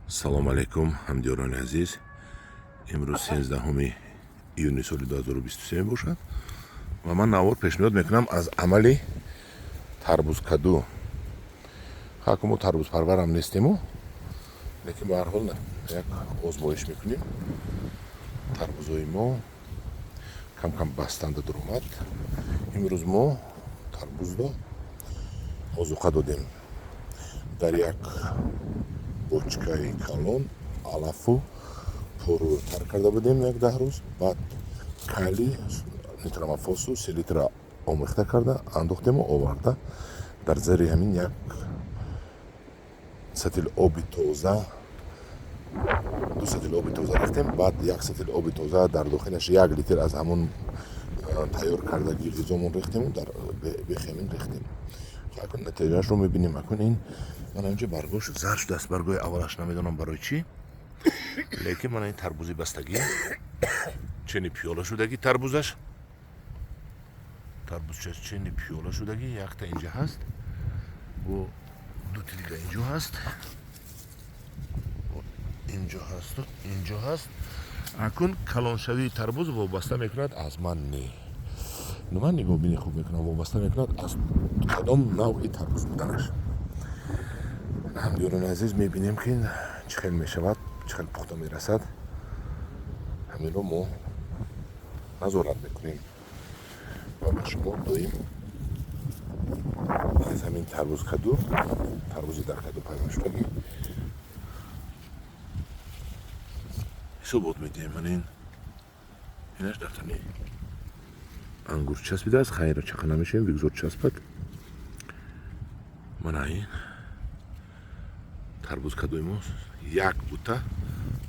Салому алайкум, ҳамдиёрони азиз. Имрӯз 13 июни соли 2023 мебошад ва ман навор пешниҳод мекунам аз амали тарбузкаду. Ҳаку мо тарбузпарварам нестему, лекин ба ҳар ҳол як озмоиш мекунем. Тарбузои мо кам-кам бастанда дуромад. Имрӯз мо тарбузро озуқа додем. Дар як бочкаи калон алафу пору тар карда будем як 10 рӯз, баъд кали нитрамофосу селитра омехта карда андохтему оварда дар зери ҳамин як сатил оби тоза, 2 сатил оби тоза рехтем. Баъд як сатил оби тоза дар дохилаш 1 литр аз ҳамон тайёр кардагии ғизомон рехтему дар бехемин рехтем. Акун натиҷаашро мебинем. Акун ин мана инҷо баргош зар шудааст, баргои аввалаш, намедонам барои чӣ, лекин мана ин тарбузи бастагӣ чени пиёла шудагӣ, тарбузаш, тарбузча чени пиёла шудагӣ. Якта инҷа ҳаст, бо дути дига инҷо ҳаст, инҷо ҳасту инҷо ҳаст. Акун калоншавии тарбуз вобаста мекунад аз ман не, ман нигоҳбини хуб мекунам, вобаста мекунад аз кадом навъи тарбуз буданаш. Ҳамдиёрони азиз, мебинем, ки чӣ хел мешавад, чӣ хел пухта мерасад. Ҳаминро мо назорат мекунем ва ба шумо доим аз ҳамин тарбуз каду, тарбузи дар каду пайвастшудагӣ ҳисобот медиҳем. Ман ин инаш дар тани ангур часпидааст. Хайро чақа намешавем, бигзор часпад. Мана ин тарбуз кадои мо як бута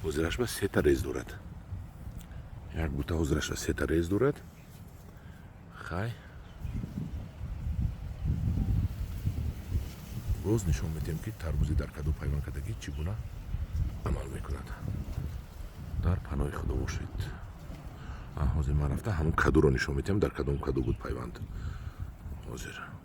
ҳозираш ба сета рез дорад, як бута ҳозираш ба сета рез дорад. Хай, боз нишон медиҳем, ки тарбузи дар каду пайванд кардагӣ чӣ гуна амал мекунад. Дар паноҳи Худо бошед. Ҳозир ман рафта ҳамон кадуро нишон медиҳам, дар кадом каду буд пайванд ҳозир.